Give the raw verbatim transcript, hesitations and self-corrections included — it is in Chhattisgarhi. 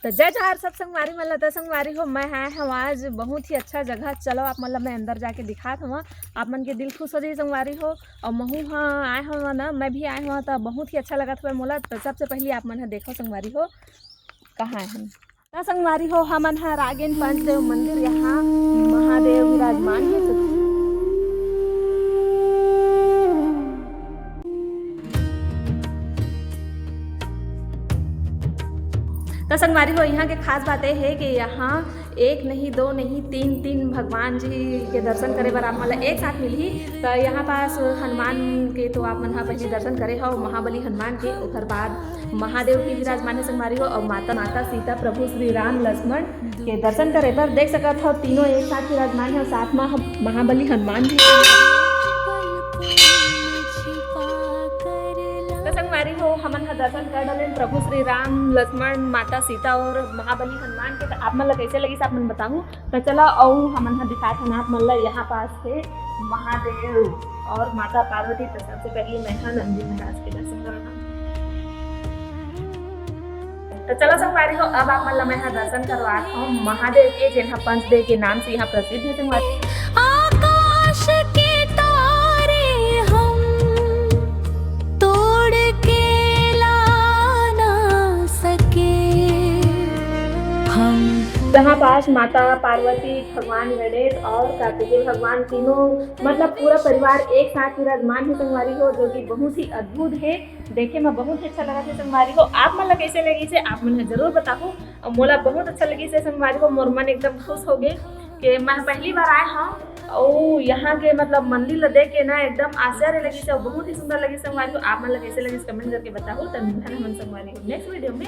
तो जय जोहार सब संगवारी मन ला। तो संगवारी हो, मैं आए हव आज बहुत ही अच्छा जगह। चलो आप मन ला मैं अंदर जाके दिखात हव, आप मन के दिल खुश हो जाही संगवारी हो। और महू ह आए हव ना, मैं भी आए हव तो बहुत ही अच्छा लगत हवे मोला। तो सबसे पहले आप मन ह देखो संगवारी हो कहाँ आए हन। तो संगवारी हो, हमन ह रागेन पंचदेव मंदिर, यहाँ महादेव विराजमान है। तो संगवारी हो, यहाँ के खास बात ये है कि यहाँ एक नहीं, दो नहीं, तीन, तीन भगवान जी के दर्शन करे बर आप मन ला एक साथ मिलही। तो यहाँ पास हनुमान के तो आप मन ह पहले दर्शन करे हो, महाबली हनुमान के, ओकर बाद महादेव भी विराजमान है संगवारी हो, और माता, माता सीता, प्रभु श्री राम, लक्ष्मण के दर्शन करे बर देख सकत हो, तीनों एक साथ विराजमान है। और साथ में हम महाबली हनुमान भी। तो संगवारी हो, हमन ह दर्शन कर डालेन प्रभु श्री राम, लक्ष्मण, माता सीता और महाबली हनुमान के। तो आप मन ला कैसे लगिस, आप मन बताहू। तो चला, अउ हमन ह दिखात हन आप मन ला यहाँ पास के महादेव और माता पार्वती। तो सबसे पहले मैं ह नंदी महाराज के दर्शन करत हन। तो चला संगवारी हो, अब आप मन ला मैं ह दर्शन करवात हूँ महादेव के, जेन ह पंचदेव के नाम से यहाँ प्रसिद्ध है संगवारी। आकाश के तारे हम तोड़ के ला ना सके हम। जहाँ पास माता पार्वती, भगवान गणेश और कार्तिकेय भगवान तीनों, मतलब पूरा परिवार एक साथ विराजमान है संगवारी हो, जो कि बहुत ही अद्भुत है, देखे में बहुत ही अच्छा लगा है संगवारी हो। आप मन ला कैसे लगिस हे, आप मन ह जरूर बताहू। और मोला बहुत अच्छा लगिस हे संगवारी हो, मोर मन एकदम खुश हो गए कि मैं पहली बार आए हूँ और यहाँ के मतलब मंदिर ला देख के ना एकदम आश्चर्य लगिस हे, बहुत ही सुंदर लगिस हे संगवारी हो। आप मन ला कैसे लगिस, comment करके बताहू। तो मिलथन हमन संगवारी हो next video में।